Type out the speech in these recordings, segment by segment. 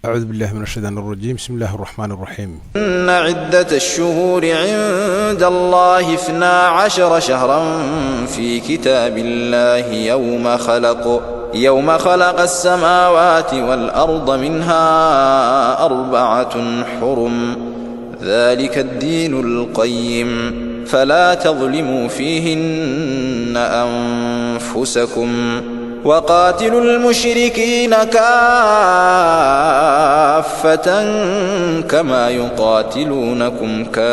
أعوذ بالله من الشيطان الرجيم. بسم الله الرحمن الرحيم. إن عدة الشهور عند الله 12 شهرا في كتاب الله يوم خلق السماوات والأرض منها 4 حرم، ذلك الدين القيم، فلا تظلموا فيهن أنفسكم، وقاتلوا المشركين كافة كما يقاتلونكم كافة،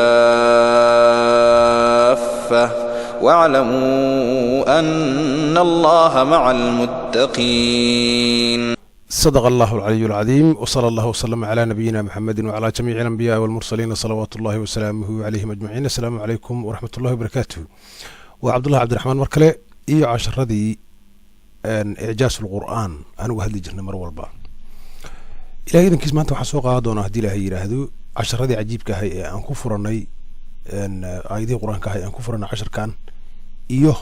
واعلموا أن الله مع المتقين. صدق الله العلي العظيم، وصلى الله وسلم على نبينا محمد وعلى جميع الأنبياء والمرسلين، صلوات الله وسلامه عليهم أجمعين. السلام عليكم ورحمة الله وبركاته. وعبد الله عبد الرحمن مركله iyo casharadii icjaas alqur'aan aan uga hadli jirnay mar walba. Ilahay idankiis, maanta waxaan soo qaadan doonaa, haddii Ilaahay yidhaahdo, casharadii cajiibka ahay ee aan ku furanay, aayadihii Qur-aanka ahay aan ku furanay casharkan, iyo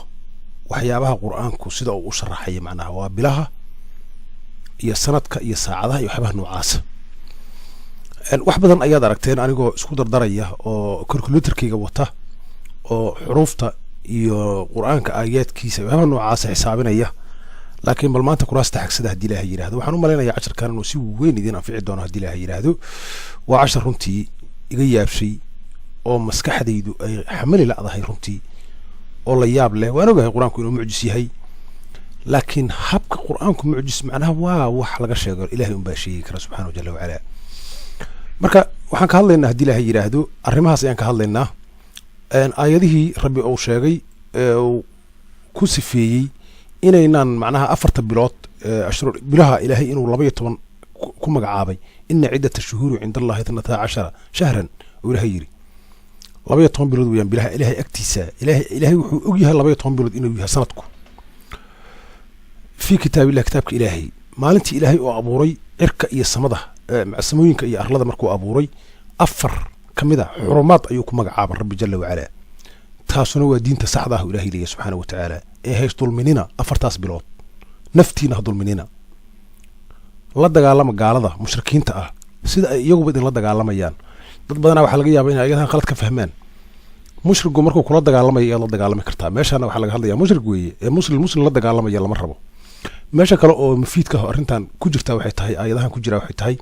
waxyaabaha Qur-aanku sida uu u sharaxaya, macnaha waa bilaha iyo sanadka iyo saacadaha iyo waxyaabaha noocaasa. Wax badan ayaad aragteen anigoo isku dardaraya oo calculatorkayga wata oo xuruufta iyo Qur-aanka aayaadkiisa, waxyaabaha noocaasa xisaabinaya. Laakiin bal maanta kuraasta xagsada, haddii Ilaahay yidhahdo. Waxaan u malaynayaa casharkan inuu si weyn idiin anfici doono, haddii Ilaahay yidhaahdo. Waa cashar runtii iga yaabshay oo maskaxdaydu ay xamali la'dahay runtii, oo la yaab leh. Waan ogahay Qur-aanku inuu mucjis yahay, laakiin habka Qur-aanku mucjis macnaha waa wax laga sheego, Ilahay unbaa sheegi kara subxanahu jala wacala. Marka waxaan ka hadlaynaa, haddii Ilaahay yidhaahdo, arrimahaas ayaan ka hadlaynaa: aayadihii Rabbi uu sheegay ee uu ku sifeeyey inaynaan macnaha afarta bilood ashhur bilaha Ilaahay inuu 12 ku magacaabay. إن عدة الشهور عند الله 12 شهرا oo Ilaahay yidhi, 12 bilood weeyaan bilaha Ilaahay agtiisa. Ilaahay wuxuu og yahay 12 bilood inuu yahay sanadku. في كتاب الله, kitaabka Ilaahay, maalintii Ilaahay oo abuuray cirka iyo samada, samooyinka iyo arlada markuu abuuray, afar ka mid a xurumaad ayuu ku magacaabay Rabbi jala wacalaa. Taasuna waa diinta saxda ah oo Ilahay leeyahy subxaana wa tacaala. Ee hays dulminina afartaas bilood, naftiina ha dulminina. La dagaalama gaalada mushrikiinta ah sida ay iyaguba idinla dagaalamayaan. Dad badanaa waxaa laga yaaba inay ayadahan khalad ka fahmaan. Mushrigu markuu kula dagaalamaya ayaad la dagaalami kartaa. Meeshaana waxaa laga hadlaya mushrik weeye, ee muslim muslim la dagaalamaya lama rabo. Meesha kale oo mufiidka ah oo arrintan ku jirta waxay tahay, aayadahan ku jira waxay tahay,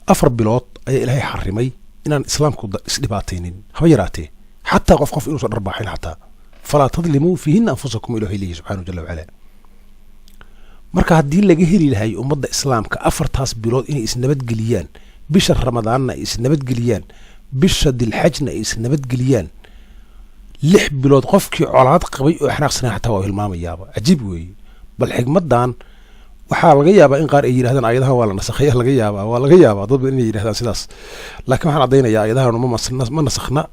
4 bilood ayaa Ilaahay xarimay inaan Islaamku isdhibaataynin haba yaraatee, xataa qof qof inuusan dharbaaxin xataa. فلا تظلموا فيهن أنفسكم, Ilahay leeyahy subxanahu jala wacala. Marka haddii laga heli lahay ummadda Islaamka afartaas bilood inay isnabadgeliyaan, bisha Ramadaanna ay isnabadgeliyaan, bisha Dilxajna ay isnabadgeliyaan, 6 bilood qofkii colaad qabay oo xanaaqsanaa xataa waa hilmaamayaaba. Cajiib weeye. Bal xigmadan waxaa laga yaabaa in qaar ay yidhahdaan ayadahan waa la nasakhaya. Laga yaabaa, waa laga yaabaa dad badan inay yidhahdaan sidaas, laakiin waxaan caddaynayaa ayadahan ma nasakhna,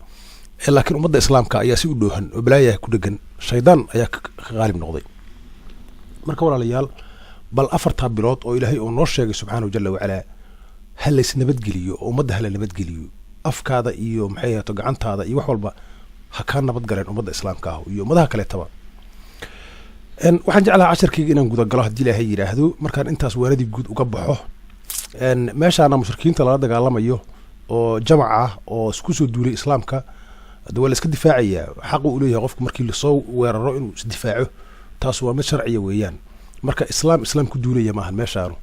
laakiin ummadda Islaamka ayaa si u dhoohan oo balaayaha ku dhegan, shaydaan ayaa ka qaalib noqday. Marka walaalayaal, bal afartaa bilood oo Ilaahay uu noo sheegay subxaanahu jala wacalaa ha lays nabadgeliyo oo ummadda hala nabadgeliyo. Afkaada iyo maxay ahaato gacantaada iyo wax walba ha kaa nabad galeen ummadda Islaamka ah iyo ummadaha kaleetaba. Waxaan jeclahaa casharkayga inaan gudagalo, haddii Ilaahay yidhaahdo, markaan intaas waanadii guud uga baxo. Meeshaana mushrikiinta lala dagaalamayo oo jamac ah oo isku soo duulay Islaamka, hadda waa la iska difaacayaa. Xaqu uu leeyahay qofku markii lasoo weeraro inuu isdifaaco, taas waa mid sharciya weeyaan. Marka Islaam Islaam ku duulaya maahan meeshaanu.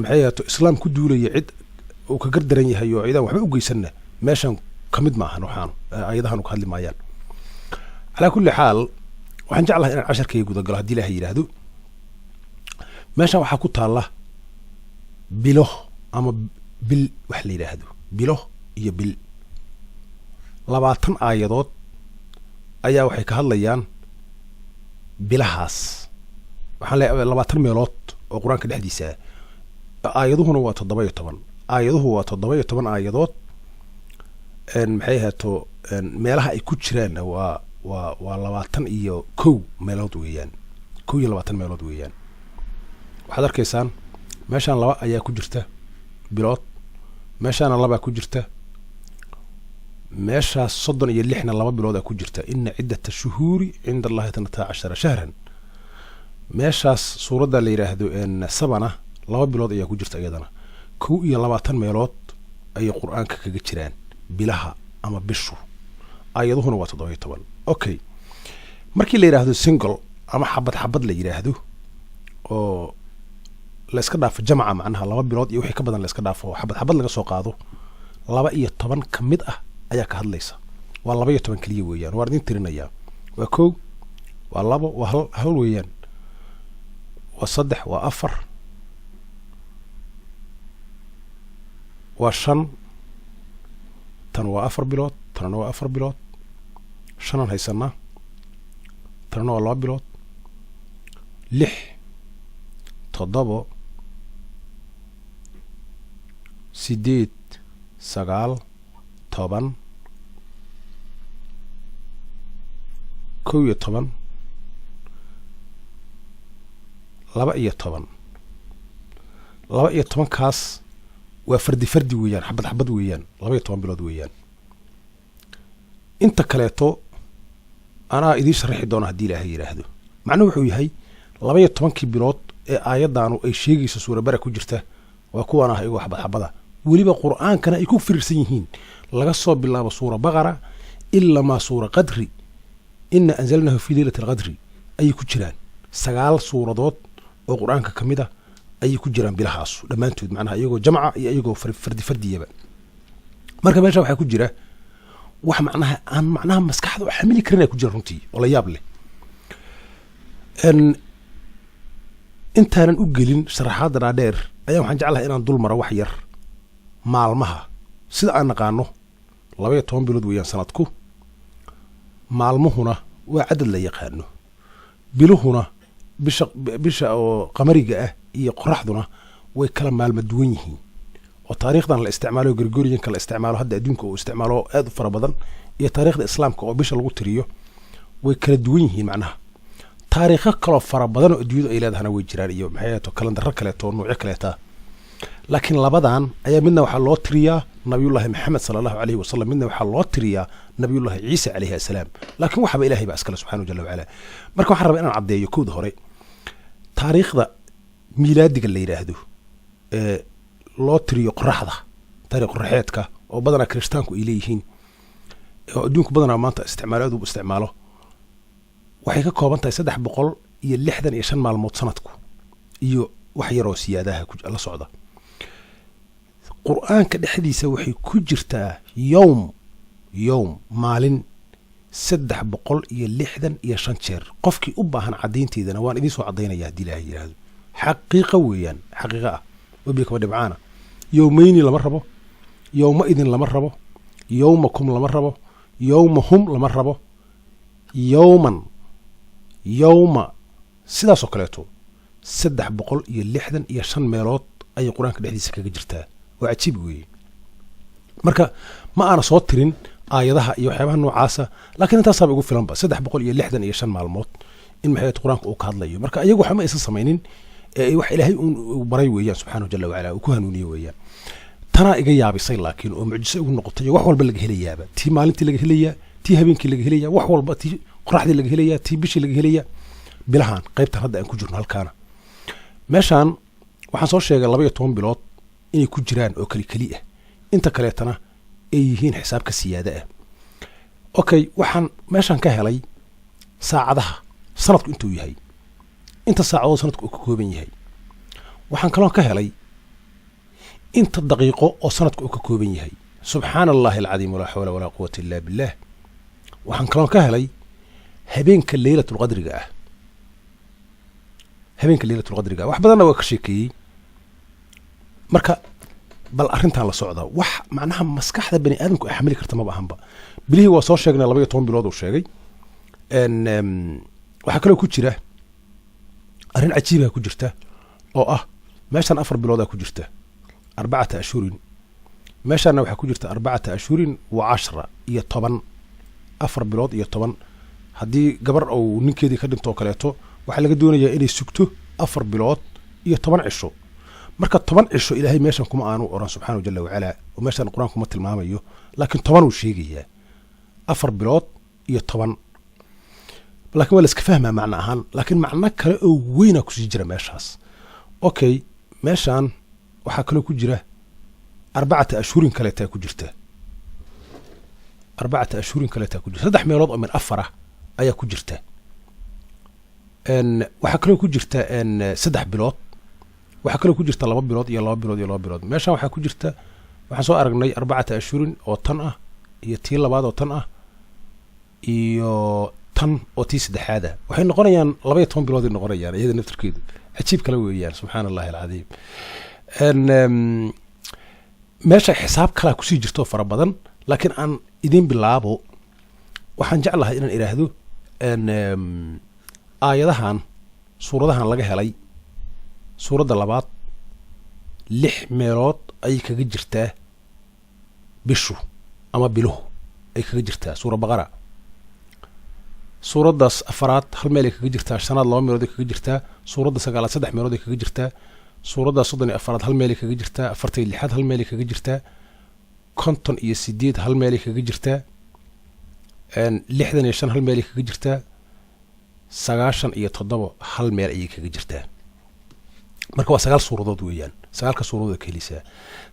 Maxay ahaato, Islaam ku duulaya cid uu ka gardaran yahay oo ciidan waxba u geysanna meeshan ka mid maahan. Waxaanu ayadahan ka hadli maayaan. Calaa kulli xaal, waxaan jeclahay inaan casharkayga gudagalo, haddii Ilaahay yidhaahdo. Meeshan waxaa ku taalla bilo ama bil wax la yidhaahdo, bilo iyo bil. 20 aayadood ayaa waxay ka hadlayaan bilahaas. Waxaan leeyahay 20 meelood oo Qur-aanka dhexdiisa ah. Aayaduhuna waa 17. Aayaduhu waa 17 aayadood. Maxay ahaato, meelaha ay ku jiraanna waa 21 meelood weeyaan, 21 meelood weeyaan. Waxaad arkaysaan meeshaan laba ayaa ku jirta bilood, meeshaana labaa ku jirta, meeshaas 36-na laba bilood aa ku jirta. إن عدة الشهور عند الله 12 شهرا. Meeshaas suuradda la yidhaahdo Sabana laba bilood ayaa ku jirta iyadana. 21 meelood ayay Qur-aanka kaga jiraan bilaha ama bishu, aayaduhuna waa 17. Okay, markii la yidhaahdo single ama xabad xabad la yidhaahdo oo la iska dhaafo jamca, macnaha 2 bilood iyo wixii ka badan la iska dhaafo, xabad xabad laga soo qaado, 12 ka mid ah ayaa ka hadlaysa. Waa 12 keliya weeyaan. Waan idin tirinayaa: waa kow, waa labo, waa hal hal weeyaan, waa saddex, waa afar, waa shan. Tan waa 4 bilood, tanna waa 4 bilood, shanaan haysanaa. Tanna waa 2 bilood, lix, toddobo, sideed, sagaal, 10, 11, 12. 12-kaas waa fardi fardi weeyaan, xabad xabad weeyaan, 12 bilood weeyaan. Inta kaleeto anaa idiin sharaxi doona haddii Ilaahay yidhaahdo. Macnuhu wuxuu yahay 12-kii bilood ee aayaddaanu ay sheegayso suurabara ku jirta waa kuwaan ah iyagoo xabad xabada, weliba Qur-aankana ay ku firiirsan yihiin, laga soo bilaabo suura Baqara ilamaa suura Qadri, ina anzalnahu fii leylati alqadri, ayay ku jiraan. Sagaal suuradood oo Qur-aanka ka mid a ayay ku jiraan bilahaasu dhammaantood, macnaha iyagoo jamca iyo iyagoo fardi fardiyaba. Marka meesha waxaa ku jira wax macnaha aan macnaha maskaxda u xamili karin ay ku jira runtii oo la yaab leh. Intaanan u gelin sharaxaadda dhaadheer ayaa waxaan jeclahay inaan dul maro wax yar maalmaha. Sida aan naqaano, 12 bilood weeyaan sanadku, maalmuhuna waa cadad la yaqaano, biluhuna bisha oo qamariga ah iyo qoraxduna way kala maalmo duwan yihiin, oo taariikhdan la isticmaalo, Gregorianka la isticmaalo hadda adduunka uu isticmaalo aad u fara badan, iyo taariikhda Islaamka oo bisha lagu tiriyo way kala duwan yihiin. Macnaha taariikho kaloo fara badan oo adduunyadu ay leedahana way jiraan, iyo maxay ahato kalandaro kaleeto, noocyo kaleeta, laakiin labadan ayaa midna waxaa loo tiriyaa Nabiyullaahi Maxamed sala Allahu alayhi wasalam, midna waxaa loo tiriyaa Nabiyullaahi Ciise calayhi assalaam. Laakiin waxaba Ilahay baa iskale subxanahu jala wacala. Marka waxaan rabaa inaan caddeeyo kowda hore taariikhda miilaadiga la yidhaahdo ee loo tiriyo qoraxda, taariikh qoraxeedka oo badanaa Kirishtaanku ay leeyihiin oo adduunku badanaa maanta isticmaalo, aad u isticmaalo, waxay ka kooban tahay 365 maalmood sanadku iyo wax yaroo siyaadaha la socda. Qur-aanka dhexdiisa waxay ku jirtaa yowm, yowm, maalin, 365 jeer. Qofkii u baahan caddaynteedana waan idiin soo caddaynaya haddii Ilaahay yidhaahdo. Xaqiiqo weeyaan, xaqiiqo ah, webiga kaba dhibcaana. Yowmeyni lama rabo, yowma idin lama rabo, yowmakum lama rabo, yowmahum lama rabo, yowman, yowma, sidaasoo kaleeto 365 meelood ayay Qur-aanka dhexdiisa kaga jirtaa. Waa cajiib weeye. Marka ma aana soo tirin aayadaha iyo waxyaabaha noocaasa, laakiin intaasaaba igu filanba, 365 maalmood in maxay Qur-aanka uu ka hadlayo. Marka iyagu waxba ma aysan samaynin ee wax Ilaahay uu baray weeyaan subxaanahu jala wacala, uu ku hanuuniye weeyaan. Tanaa iga yaabisay laakiin oo mucjiso igu noqotay oo wax walba laga helayaaba, tii maalintii laga helayaa, tii habeenkii laga helayaa, wax walba, tii qoraxdii laga helayaa, tii bishii laga helayaa, bilahan qaybtan hadda aan ku jirno halkaana. Meeshaan waxaan soo sheegay 12 bilood inay ku jiraan oo keli keli ah, inta kaleetana ay yihiin xisaabka siyaada ah. Okay, waxaan meeshaan ka helay saacadaha sanadku intuu yahay, inta saacadood sanadku uu ka kooban yahay. Waxaan kaloo ka helay inta daqiiqo oo sanadku uu ka kooban yahay. Subxaana Allahi alcadiim, walaa xawla walaa quwata illa billah. Waxaan kaloo ka helay habeenka leylatulqadriga ah. Habeenka leylatulqadriga ah wax badanna waa ka sheekeeyey. Marka bal arrintan la socda, wax macnaha maskaxda bani aadamku ay xamili karta maba ahanba. Bilihii waa soo sheegnay, 12 bilood uu sheegay. Waxaa kaloo ku jira arrin cajiibaha ku jirta oo ah meeshan 4 biloodaa ku jirta, arbacata ashhurin. Meeshaana waxaa ku jirta arbacata ashhurin wa cashra iyo 10, 4 bilood iyo 10. Haddii gabar uu ninkeedii ka dhinto oo kaleeto, waxaa laga doonayaa inay sugto 4 bilood iyo 10 cisho. Marka 10 cisho Ilaahay meeshan kuma aanu oran subxaanahu jala wacalaa, oo meeshan Qur-aanku ma tilmaamayo, laakiin 10 uu sheegayaa, 4 bilood iyo 10. Laakiin waa la iska fahmaa macno ahaan, laakiin macno kale oo weynaa kusii jira meeshaas. Okay, meeshan waxaa kaloo ku jira أربعة أشهر kaleetaa ku jirta، أربعة أشهر kaleetaa ku jirta. Saddex meelood oo min afar ah ayaa ku jirta. Waxaa kaloo ku jirta 3 bilood. Waxaa kaloo ku jirta 2 bilood iyo 2 bilood iyo 2 bilood. Meeshan waxaa ku jirta, waxaan soo aragnay أربعة أشهر oo tan ah, iyo tii labaad oo tan ah, iyo tan oo tii saddexaad ah. Waxay noqonayaan 12 bilood ay noqonayaan. Iyada naftirkeedu cajiib kale weeyaan. Subxaana Allahi alcadiim. Meesha xisaab kalaa kusii jirto fara badan, laakiin aan idiin bilaabo. Waxaan jeclahay inaan idhaahdo aayadahan suuradahan laga helay. Suuradda labaad lix meelood ayay kaga jirtaa bishu ama biluhu ay kaga jirtaa, Suura Baqara. Suuraddaas afaraad hal meel ay kaga jirtaa, shanaad laba meelood ay kaga jirtaa, suuradda sagaalaad saddex meelood ay kaga jirtaa, suuradda 34aad hal meelay kaga jirtaa, 46aad hal meelay kaga jirtaa, 58 hal meelay kaga jirtaa, 65 hal meelay kaga jirtaa, 97 hal meel ayay kaga jirtaa. Marka waa sagaal suuradood weeyaan. Sagaalka suuradood ka heleysaa.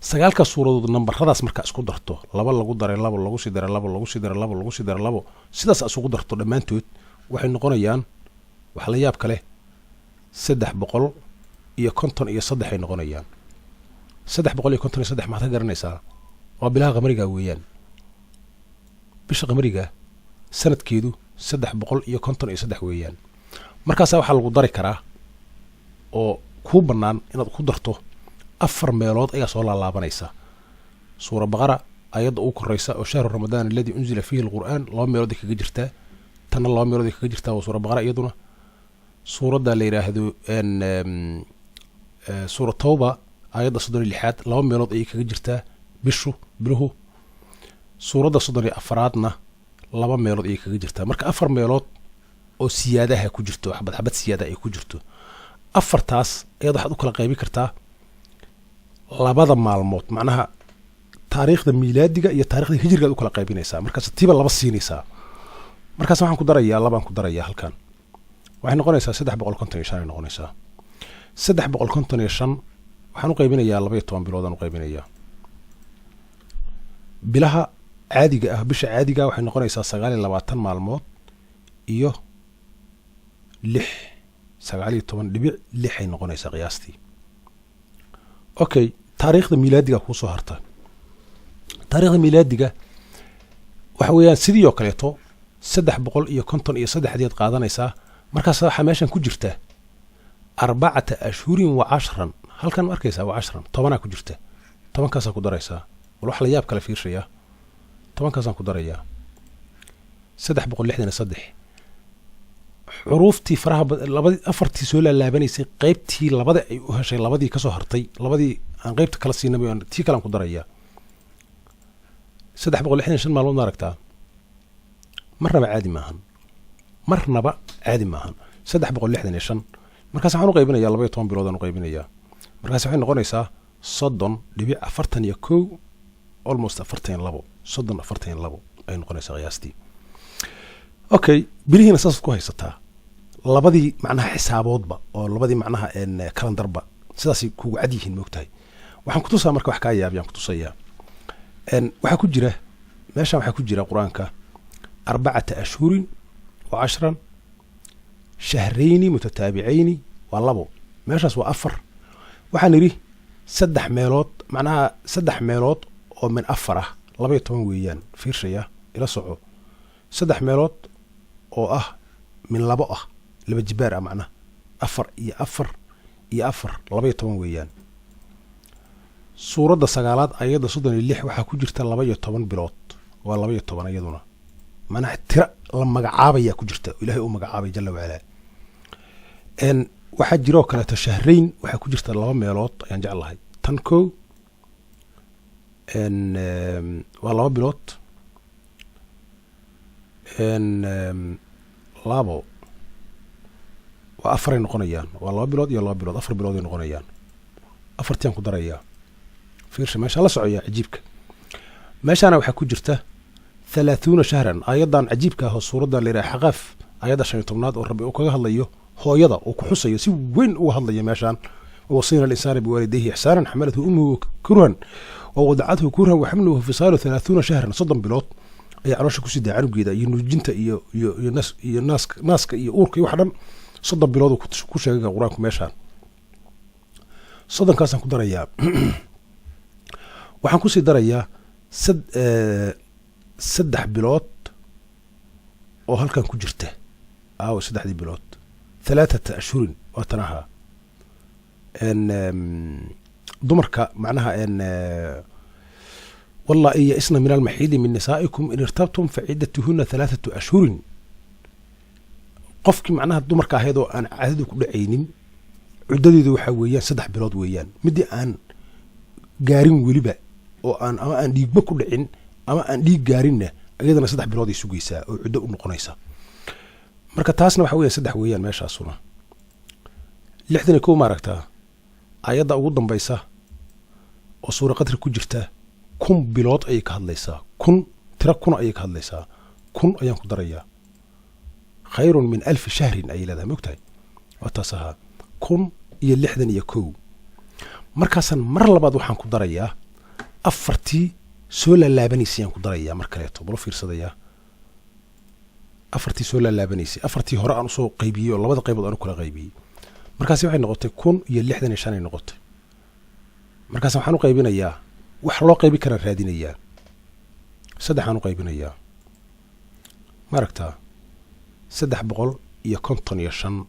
Sagaalka suuradood nambaradaas markaa isku darto, laba lagu daray labo, lagu sii daray labo, lagu sii daray labo, lagu sii daray labo, sidaas isugu darto dhammaantood, waxay noqonayaan wax la yaab kale, 353 ay noqonayaan. 353 maxaad ka garanaysaa? Waa bilaha qamariga weeyaan. Bisha qamariga sanadkeedu 353 weeyaan. Markaasaa waxaa lagu dari karaa oo kuu bannaan inaad ku darto afar meelood ayaa soo laalaabanaysa. Suura Baqara ayadda ugu koreysa oo شهر رمضان الذي أنزل فيه القرآن laba meelood ay kaga jirtaa, tanna laba meelood ay kaga jirtaa, waa Suura Baqara iyaduna. Suuradda la yidhaahdo Suura Tawba aayadda 36aad laba meelood ayay kaga jirtaa bishu, biluhu. Suuradda 34aadna laba meelood ayay kaga jirtaa. Marka afar meelood oo siyaadaha ku jirto, xabad xabad siyaada ay ku jirto, afartaas ayaad waxaad u kala qaybi kartaa labada maalmood, macnaha taariikhda miilaadiga iyo taarikhda hijrigaad u kala qaybinaysaa. Markaas tiiba laba siinaysaa. Markaas waxaan ku darayaa, labaan ku darayaa halkan, waxay noqonaysaa 355 ay noqonaysaa. 355 waxaan u qaybinayaa 12 bilood aan u qaybinayaa. Bilaha caadiga ah, bisha caadiga waxay noqonaysaa 29 maalmood iyo lix, 19.6 ay noqonaysaa qiyaastii. Okay, taariikhda miilaadiga kuusoo harta. Taariikhda miilaadiga waxa weeyaan sidii oo kaleeto 353deed qaadanaysaa. Markaas waxaa meeshan ku jirta أربعة أشهر وعشرا. Halkan ma arkaysaa? وعشرا, tobanaa ku jirta. Tobankaasaa ku daraysaa. Wal wax la yaab kale fiirshayaa. Tobankaasaan ku darayaa, 363. Xuruuftii faraha labadii afartii soo laalaabanaysay, qaybtii labada ay u heshay, labadii kasoo hartay, labadii aan qaybta kala siinay, tii kalean ku darayaa, 365 maalmood. Ma aragtaa? Marnaba caadi maahan, marnaba caadi maahan. 365 markaas waxaan u qaybinayaa 12 bilood aan u qaybinayaa. Markaas waxay noqonaysaa 30.41, almost 42, 30 42 ay noqonaysaa qiyaastii. Okay, bilihiina saasaad ku haysataa, labadii macnaha xisaaboodba oo labadii macnaha kalandarba sidaasay kugu cad yihiin, moogtahay. Waxaan kutusaa marka wax kaa yaabiyaan kutusayaa. Waxaa ku jira meeshan, waxaa ku jira Qur-aanka أربعة أشهر وعشرا، شهرين متتابعين, waa labo. Meeshaas waa afar. Waxaan idhi saddex meelood, macnaha saddex meelood oo min afar ah 12 weeyaan. Fiirshaya, ila soco. Saddex meelood oo ah min labo ah, laba jibaar ah, macnaha afar iyo afar iyo afar, 12 weeyaan. Suuradda sagaalaad ayadda 36 waxaa ku jirta 12 bilood, waa 12 iyaduna. Macnaha tira la magacaabayaa ku jirta, Ilahay uu magacaabay jala wacalaa. Waxaa jiroo kaleeto شهرين waxaa ku jirta laba meelood ayaan jeclahay. Tan kow waa 2 bilood, labo waa afaray noqonayaan. Waa 2 bilood iyo 2 bilood, 4 bilood ay noqonayaan. Afartiaan ku darayaa. Fiirsha meeshaan, la socoyaa cajiibka. Meeshaana waxaa ku jirta ثلاثون شهرا, aayaddan cajiibka ah oo suuradda la yidhaha Axqaaf, aayadda 15aad oo Rabbi uu kaga hadlayo hooyada, uu ku xusayo, si weyn uga hadlayo meeshaan: ووصينا الإنسان بوالديه إحسانا حملته أمه كرها. Wa wadacathu kurhan wa xamluhu fisaalu 30 shahran, 30 bilood ayaa caloosha ku sidaa canugeeda iyo nuujinta iyo naas iyo naaska iyo uurka iyo wax dhan. 30 bilood uu ku sheegay Qur-aanku meeshaan. 30-kaasaan ku darayaa. Waxaan kusii darayaa 3 bilood oo halkan ku jirta. Aawo saddexdii bilood? 3 ashhurin waa tan ahaa. Dumarka macnaha واللائي يئسن من المحيض من نسائكم إن ارتبتم فعدتهن 3 أشهر. Qofkii macnaha dumarka ahayd oo aan caadadu ku dhacaynin, cuddadeedu waxaa weeyaan 3 bilood weeyaan. Midii aan gaarin weliba oo aan ama aan dhiigba ku dhicin ama aan dhiig gaarinna, iyadana 3 bilood ay sugaysaa oo cuddo u noqonaysa. Marka taasna waxa weeyaan saddex weeyaan. Meeshaasuna 61. Maaragtaa aayadda ugu dambaysa oo suura Qadri ku jirta 1000 bilood ayay ka hadlaysaa. 1000, tiro kuna ayay ka hadlaysaa. 1000 ayaan ku darayaa. خير من ألف شهر ayay leedahay, mogtahay? Waa taas ahaa 1061. Markaasaan mar labaad waxaan ku darayaa afartii soo laalaabanaysay ayaan ku darayaa mar kaleeto. Balo fiirsadayaa, afartii soo laalaabanaysay, afartii hore aan usoo qaybiyey oo labada qaybood aan u kala qaybiyey. Markaasi waxay noqotay 1065 ay noqotay. Markaas waxaan u qaybinayaa, wax loo qaybi karaan raadinayaa, saddexaan u qaybinayaa. Ma aragtaa? 355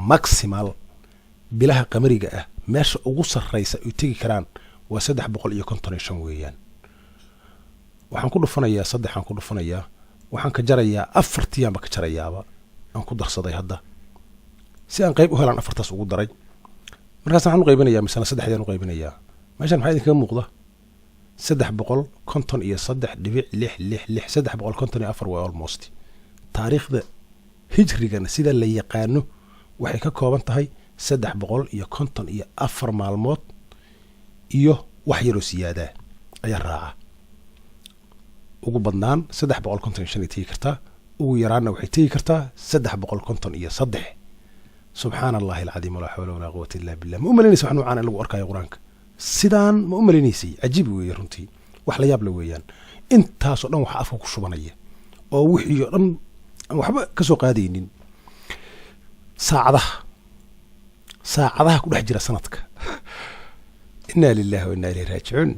maximal bilaha qamariga ah meesha ugu sarraysa ay tegi karaan waa 355 weeyaan. Waxaan ku dhufanayaa saddexaan ku dhufanayaa. Waxaan ka jarayaa afartiyaanba ka jarayaaba aan ku darsaday hadda si aan qayb u helaan afartaas ugu daray. Markaas waxaan u qaybinayaa misana saddexdaan u qaybinayaa. Meeshan maxaa idinkaga muuqda? 353.666, 354 waa almost. Taariikhda hijrigana sida la yaqaano waxay ka kooban tahay 354 maalmood iyo wax yaroo siyaadaa ayaa raaca. Ugu badnaan 355 ay tegi kartaa, ugu yaraanna waxay tegi kartaa 353. Subxaana Allahi alcadiim, walaa xawla walaa quwata illa billah. Ma u malaynaysa wax noocaan in lagu arkaayo Qur-aanka sidaan? Ma u malaynaysay? Cajiib weeye runtii, wax la yaab la weeyaan. Intaasoo dhan waxa afka ku shubanaya oo wixii oo dhan aan waxba ka soo qaadaynin saacadaha ku dhex jira sanadka. Inaa lilahi wa inaa ilayhi raajicuun.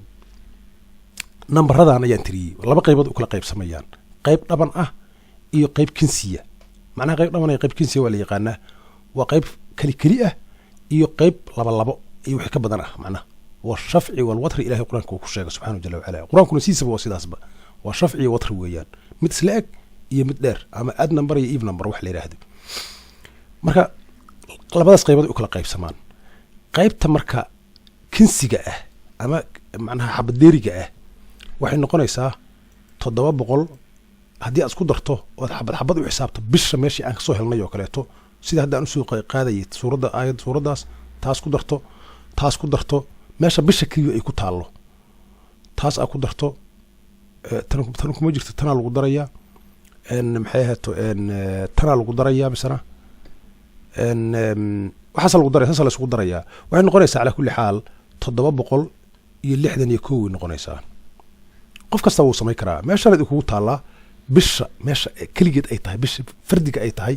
Nambaradan ayaan tiriyey. Laba qaybood u kala qaybsamayaan: qayb dhaban ah iyo qayb kinsiya. Macnaha qayb dhaban iyo qayb kinsiya waa la yaqaanaa. Waa qayb keli keli ah iyo qayb laba labo iyo wixii ka badan ah. Macnaha والشفع والوتر, Ilahay Qur-aanka uu ku sheegay subxanahu jala wacala. Qur-aankuna siisaba waa sidaasba, waa shafci iyo watri weeyaan, mid isla eg iyo mid dheer ama odd number iyo even number wax la yidhaahdo. Marka labadaas qaybood ay u kala qaybsamaan. Qaybta marka kinsiga ah ama macnaha xabadeeriga ah waxay noqonaysaa 700 haddii aad isku darto ood xabad xabad u xisaabto bisha meeshii aan kasoo helnay oo kaleeto, sida hadda aan usoo qaadayay suuradda, aayad suuraddaas, taas ku darto, taas ku darto, meesha bisha keliya ay ku taallo, taas aa ku darto, tan kuma jirto, tanaa lagu darayaa. Maxay ahaato, tanaa lagu darayaa, misena waxaasa lagu daraya, saasa la isugu darayaa. Waxay noqonaysaa calaa kulli xaal 761 way noqonaysaa. Qof kasta wuu samayn karaa. Meeshaan idinkugu taallaa bisha, meesha keligeed ay tahay, bisha fardiga ay tahay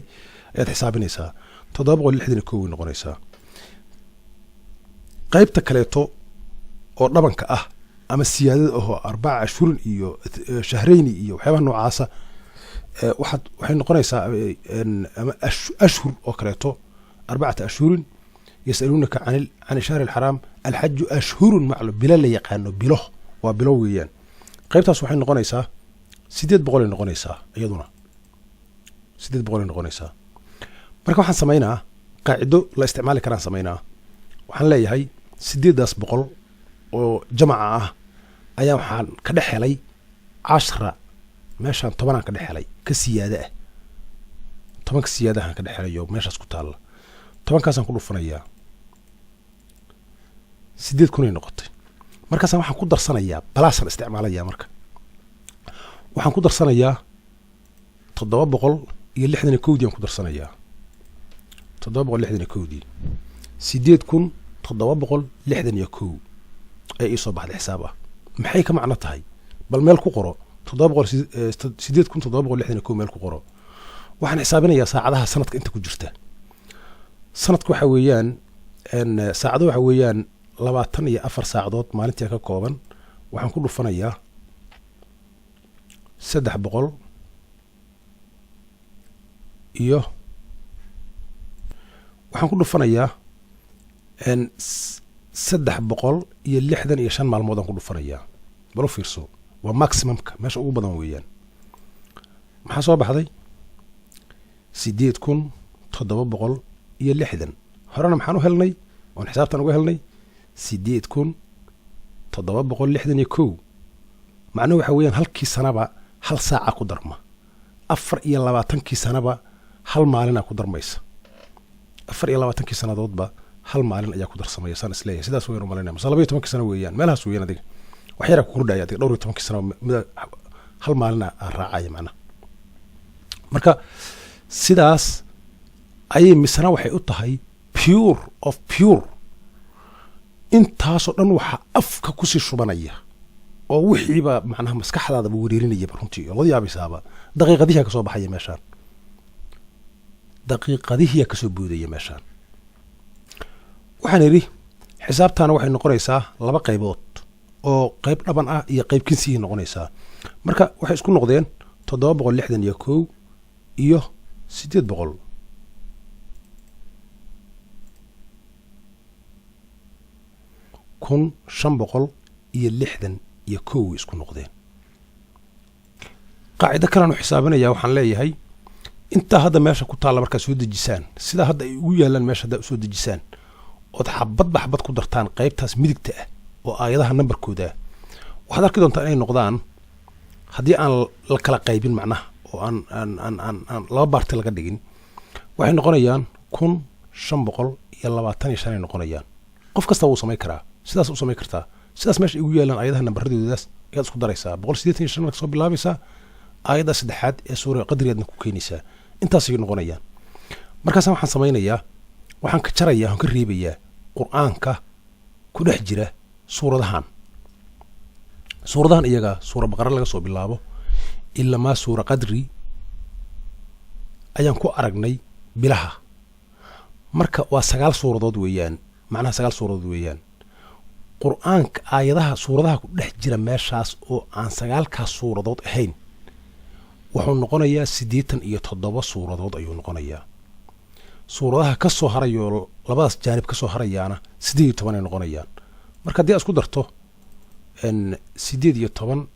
ayaad xisaabinaysaa. 761 way noqonaysaa. Qaybta kaleeto oo dhabanka ah ama siyaadada ahoo 4 ashhurin iyo shahrayni iyo waxyaabaha noocaasa, waxay noqonaysaa ama ashhur oo kaleeto, 4 ashhurin. يسألونك عن الشهر الحرام الحج أشهر معلوم, bilo la yaqaano, bilo waa bilo weeyaan. Qaybtaas waxay noqonaysaa 800 ay noqonaysaa iyaduna, 800 ay noqonaysaa. Marka waxaan samaynaa qaacido la isticmaali karaan samaynaa. Waxaan leeyahay 800 oo jamaca ah ayaa waxaan ka dhex helay 10, meeshaan tobanaan ka dhex helay ka siyaada ah. Tobanka siyaadahaan ka dhex helay oo meeshaas ku taalla, tobankaasaan ku dhufanayaa, 8000 ay noqotay. Markaasaan waxaan ku darsanayaa, plus-aan isticmaalayaa. Marka waxaan ku darsanayaa 761-dii aan ku darsanayaa, 761-dii, 8761 ayaa iisoo baxday xisaab ah. Maxay ka macno tahay? Bal meel ku qoro 8761 meel ku qoro. Waxaan xisaabinayaa saacadaha sanadka inta ku jirta. Sanadka waxa weeyaan, saacado waxa weeyaan 24 saacadood maalintii ka kooban. Waxaan ku dhufanayaa 300 iyo waxaan ku dhufanayaa 365 maalmood aan ku dhufanayaa. Bal u fiirso, waa maximumka, meesha ugu badan weeyaan. Maxaa soo baxday? 8760. Horena maxaan u helnay oon xisaabtan uga helnay? 8761. Macnuhu waxa weeyaan halkii sanaba hal saaca ku darma, 24-kii sanaba hal maalinaa ku darmaysa, 24-kii sanadoodba hal maalin ayaa ku darsamaya, saan isleeyahay. Sidaas wayaan umalinaya, mase 12-kii sano weeyaan, meelahaas weeyaan. Adiga wax yaraa ku kordhaya, adiga dhowr iyo tobankii sano mida hal maalina aan raacaya macnaha. Marka sidaas ayay misena waxay u tahay pure of pure. Intaasoo dhan waxaa afka kusii shubanaya oo wixiiba macnaha maskaxdaadaba wereerinayaba runtii oo la yaabaysaaba daqiiqadihiyaa kasoo baxaya meeshaan, daqiiqadihiyaa kasoo boodaya meeshaan. Waxaan idhi xisaabtaana waxay noqonaysaa laba qaybood oo qayb dhaban ah iyo qayb kinsihii noqonaysaa. Marka waxay isku noqdeen 761 iyo 800. 1561 way isku noqdeen. Qaacido kalean u xisaabinaya. Waxaan leeyahay intaa hadda meesha ku taalla markaad soo dejisaan, sidaa hadda ay ugu yaalaan meesha haddaa usoo dejisaan ood xabadba xabad ku dartaan qaybtaas midigta ah oo aayadaha nambarkooda ah, waxaad arki doontaa inay noqdaan, haddii aan la kala qaybin macnaha oo aan laba baarti laga dhigin, waxay noqonayaan 1525 ay noqonayaan. Qof kasta wuu samayn karaa, sidaas u samayn kartaa. Sidaas meesha igu yaalaan aayadaha nambaradoodaas ayaad isku daraysaa, 185 marka soo bilaabaysaa, aayadda saddexaad ee suura qadrigeedna ku keenaysaa, intaasay noqonayaan. Markaasa waxaan samaynayaa, waxaan ka jarayaa, waxaan ka reebayaa qur-aanka ku dhex jira suuradahan. Suuradahan iyaga suura Baqara laga soo bilaabo ilamaa suura Qadri ayaan ku aragnay bilaha. Marka waa 9 suuradood weeyaan, macnaha 9 suuradood weeyaan. Qur-aanka aayadaha suuradaha ku dhex jira meeshaas oo aan sagaalkaas suuradood ahayn wuxuu noqonayaa 87 suuradood ayuu noqonayaa. Suuradaha ka soo harayoo labadaas jaanib ka soo harayaana 18 ay noqonayaan. Marka haddii aad isku darto 18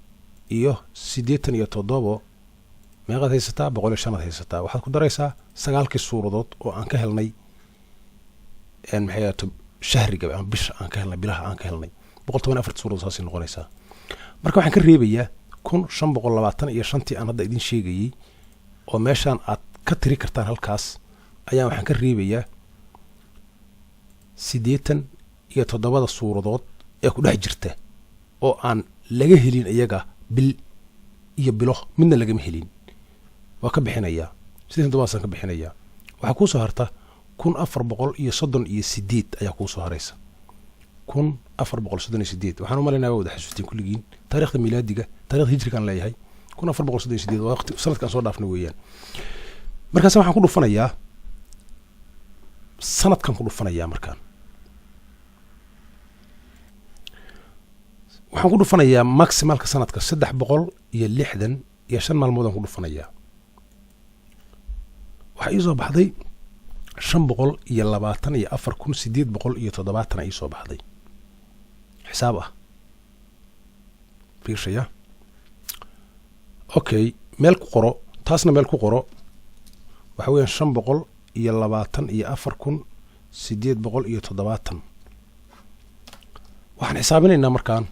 iyo 87, meeqaad haysataa? 105aad haysataa. Waxaad ku daraysaa sagaalkii suuradood oo aan ka helnay, maxay ahaato, shahriga ama bisha aan ka helnay, bilaha aan ka helnay, 114 suuradood saasay noqonaysaa. Marka waxaan ka reebayaa 1525-tii aan hadda idin sheegayey oo meeshaan aad ka tiri kartaan halkaas ayaa waxaan ka reebayaa 87-da suuradood ee ku dhex jirta oo aan laga helin iyaga bil iyo bilo midna lagama helin. Waa ka bixinayaa, 87-daasaan ka bixinayaa. Waxaa kuu soo harta 1438 ayaa kuu soo haraysa, 1438. Waxaan u malaynaya waa wada xasuusteen kulligiin taarikhda milaadiga, taarikhda hijrigaan leeyahay. 1438 waa waqti sanadka aan soo dhaafnay weeyaan. Markaas waxaan ku dhufanayaa sanadkan ku dhufanayaa. Markaan waxaan ku dhufanayaa maximalka sanadka 365 maalmoodaan ku dhufanayaa. Waxaa ii soo baxday 524,870 ii soo baxday xisaab ah. Fiirshaya, okay, meel ku qoro taasna, meel ku qoro. Waxa weeyaan 524,870. Waxaan xisaabinaynaa markaan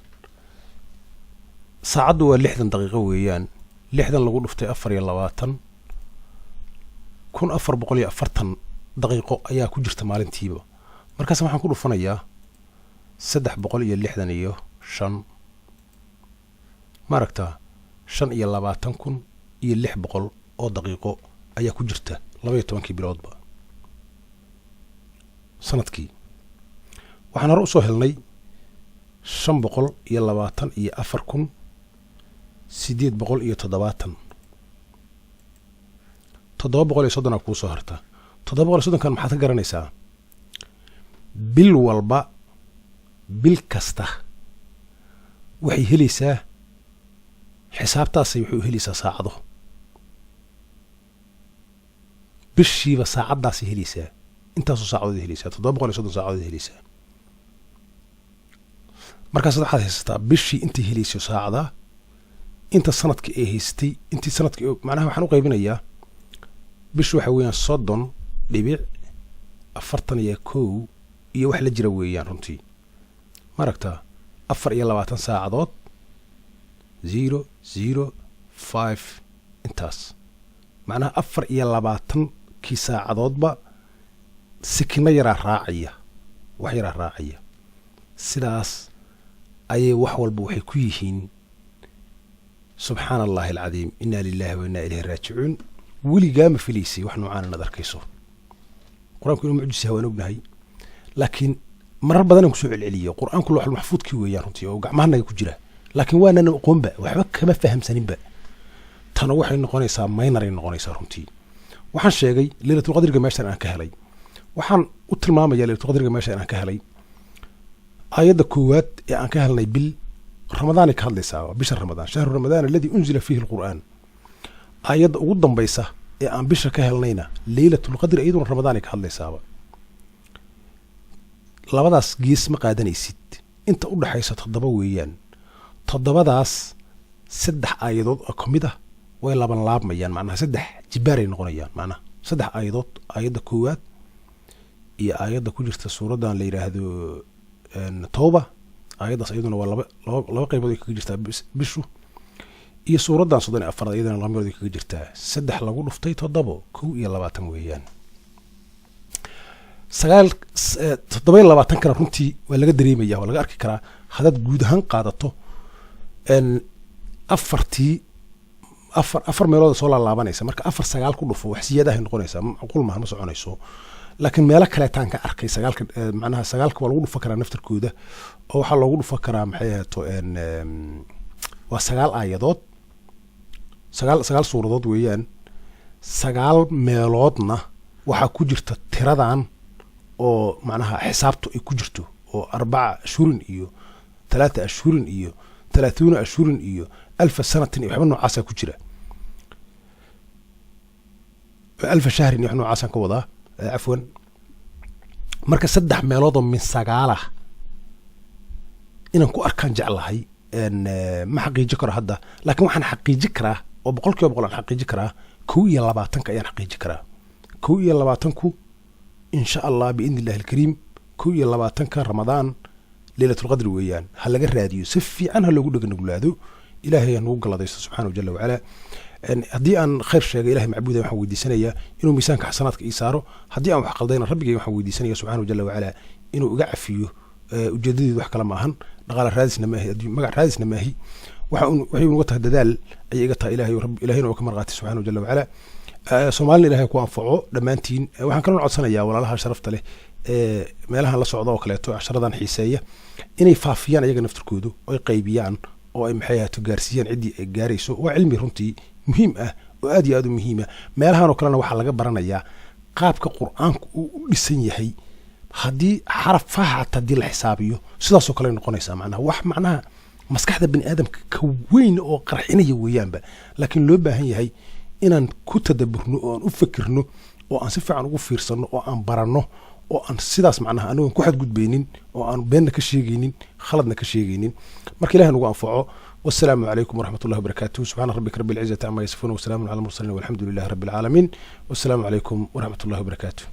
saacaddu waa 60 daqiiqo weeyaan. 60 lagu dhuftay 24, 1440 daqiiqo ayaa ku jirta maalintiiba. Markaas waxaan ku dhufanayaa 365, maaragtaa, 25,600 oo daqiiqo ayaa ku jirta 12-kii biloodba sanadkii. Waxaan hore usoo helnay 524,870. 730-aa kuu soo harta. 730-kan maxaad ka garanaysaa? Bil walba, bil kasta waxay helaysaa xisaabtaasay, waxay u helaysaa saacado. Bishiiba saacaddaasay helaysaa, intaasoo saacadood helaysaa, 730 saacadood helaysaa. Markaas waxaad haysataa bishii intay helayso saacada, inta sanadka ay haystay, intii sanadka. Macnaha waxaan u qaybinayaa bishu waxa weeyaan 30.41 iyo wax la jira weeyaan runtii. Maaragtaa, 24 saacadood 005 intaas. Macnaha 24-kii saacadoodba sikino yaraa raacaya, wax yaraa raacaya. Sidaas ayay wax walba waxay ku yihiin. Subxaana Allahi alcadiim, inaa lilahi wa inaa ilayhi raajicuun. Weligaa ma filaysay wax noocaan inaad arkayso? Qur-aanku inuu mucjis yahay waan ognahay, laakiin marar badanaan kusoo celceliyo, Qur-aanku looxul maxfuudkii weeyaan runtii oo gacmahanaga ku jira, laakiin waanan aqoonba, waxba kama fahamsaninba. Tana waxay noqonaysaa maynaray noqonaysaa runtii. Waxaan sheegay leylatulqadriga meeshan aan ka helay. Waxaan u tilmaamaya leylatulqadriga meeshan aan ka helay. Aayadda koowaad ee aan ka helnay bil Ramadaanay ka hadlaysaa, waa bisha Ramadaan, شهر رمضان الذي أنزل فيه القرآن. Aayadda ugu dambaysa ee aan bisha ka helnayna, leylatulqadri, iyaduna Ramadaanay ka hadlaysaaba. Labadaas gees ma qaadanaysid, inta u dhaxaysa toddoba weeyaan. Toddobadaas saddex aayadood oo ka mid ah way laban laabmayaan, macnaha saddex jibaaray noqonayaan. Macnaha saddex aayadood, aayadda koowaad iyo aayadda ku jirta suuraddan la yidhaahdo Towba, aayaddaas iyaduna waa laba qaybood ay kaga jirtaa bishu, iyo suuraddan 34-aad iyadana laba meelood ay kaga jirtaa. Saddex lagu dhuftay toddobo, 21 weeyaan. Sagaal 27-kana runtii waa laga dareemaya, waa laga arki karaa haddaad guud ahaan qaadato. Afartii afar afar meelood soo laalaabanaysa. Marka afar sagaal ku dhufo, wax siyaadahay noqonaysaa, macquul maaha, ma soconayso. Laakiin meelo kaleetaan ka arkay sagaalka. Macnaha sagaalka waa lagu dhufan karaa naftarkooda, oo waxaa loogu dhufan karaa, maxay ahaato, waa sagaal aayadood, sagaal suuradood weeyaan. Sagaal meeloodna waxaa ku jirta tiradan oo macnaha xisaabtu ay ku jirto, oo أربعة أشهر iyo ثلاثة أشهر iyo ثلاثون أشهر iyo ألف سنة iyo waxba noocaasaa ku jira, ألف شهر iyo wax noocaasaan ka wadaa, cafwan. Marka saddex meeloodoo min sagaalah inaan ku arkaan jeclahay. Ma xaqiiji karo hadda, laakiin waxaan xaqiiji karaa oo 100% aan xaqiiji karaa 21-ka ayaan xaqiiji karaa. 21-ku insha Allah, biidni Illahi alkariim, 21-ka Ramadaan leylatulqadri weeyaan. Ha laga raadiyo, si fiican ha loogu dheganuglaado. Ilaahay ha nagu galadaysto subxaanahu jala wacala. Haddii aan khayr sheegay, Ilahay macbuuda waxaan weydiisanayaa inuu miisaanka xasanaadka ii saaro. Haddii aan wax qaldayna, rabbigay waxaan weydiisanaya subxanahu jala wacala inuu iga cafiyo. Ujeedadeedu wax kale ma ahan, dhaqaala raadisna maahi, magac raadisna maahi. Waxay uga tahay dadaal ayay iga tahay. Ilahay Ilahayna waa ka marqaati subxanahu jala wacala. Soomaalina Ilahay ku anfaco dhammaantiin. Waxaan kaloo codsanayaa walaalaha sharafta leh ee meelahan la socda oo kaleeto, casharadan xiiseeya, inay faafiyaan iyaga naftirkoodu, oo ay qaybiyaan, oo ay, maxay ahaato, gaarsiiyaan ciddii ay gaarayso. Waa cilmi runtii muhiim ah oo aad iyo aad u muhiima. Meelahan oo kalena waxaa laga baranayaa qaabka Qur-aanku uu u dhisan yahay. Haddii xarafaha xataa haddii la xisaabiyo, sidaasoo kale noqonaysaa. Macnaha wax macnaha maskaxda bani aadamka ka weyn oo qarxinaya weeyaanba, laakiin loo baahan yahay inaan ku tadaburno oo aan u fikirno oo aan si fiican ugu fiirsanno oo aan baranno oo aan sidaas macnaha anagoon ku xadgudbaynin oo aan beenna ka sheegaynin, khaladna ka sheegaynin. Marka Ilahi nagu anfaco. والسلام عليكم ورحمة الله وبركاته. سبحان ربك رب العزة عما يصفون وسلام على المرسلين والحمد لله رب العالمين. والسلام عليكم ورحمة الله وبركاته.